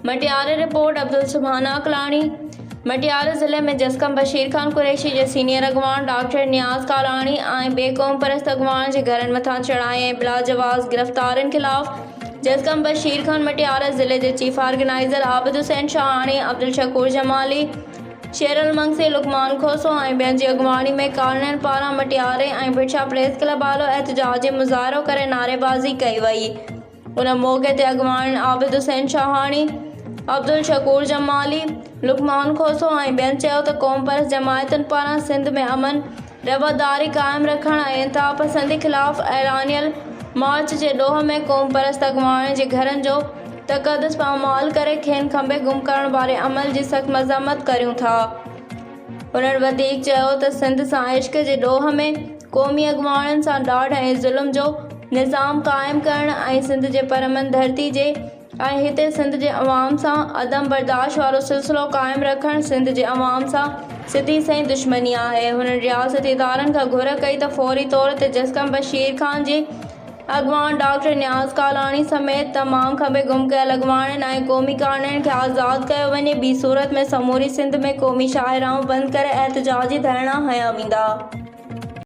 Matiari, report, Abdul Subhan Aqlani, Matiari ضلعي ۾ جسقم بشير خان قريشي جي senior اڳواڻ ڊاڪٽر نياز ڪالاڻي ۽ ٻئي قومپرست اڳواڻن جي گهرن مٿان چڙهائي ۽ بلاجواز گرفتارين خلاف جسقم بشير خان مٽياري ضلعي جي چيف آرگنائيزر عابد حسين شاهاڻي، عبدالشڪور جمالي، شيرل منگسي، لقمان کوسو ۽ ٻين جي اڳواڻي ۾ ڪارنن پاران مٽياري ۽ ڀٽشاهه پريس ڪلب آڏو احتجاجي مظاهرو ڪري نعريبازي ڪئي وئي. ان موقعي تي اڳواڻن عابد حسين شاهاڻي، عبدالشڪور جمالي، لقمان کوسو ۽ ٻين چيو ته قومپرست جماعتن پاران سنڌ ۾ امن، رواداري قائم رکڻ ۽ انتهاپسندي خلاف اعلانيل مارچ جي ڏوهه ۾ قومپرست اڳواڻن جي گهرن جو تقدس پامال ڪري کين کنڀي گم ڪرڻ واري عمل جي سخت مذمت ڪريون ٿا. هنن وڌيڪ چيو ته سنڌ سان عشق جي ڏوهه ۾ قومي اڳواڻن سان ڏاڍ ۽ ظلم جو نظام قائم ڪرڻ ۽ سنڌ جي پرامن ڌرتي جي ۽ هتي سنڌ جي عوام سان عدم برداشت وارو سلسلو قائم رکڻ سنڌ جي عوام سان سڌي سئين دشمني آهي. هنن رياستي ادارن کان گهر ڪئي ته فوري طور تي جسقم بشير خان جي اڳواڻ ڊاڪٽر نياز ڪالاڻي سميت تمام کنڀي گم ڪيل اڳواڻن ۽ قومي ڪارنن کي آزاد ڪيو وڃي ٻي صورت ۾ سموري سنڌ ۾ قومي شاهراهون بند ڪري احتجاجي ڌرڻا هنيا ويندا.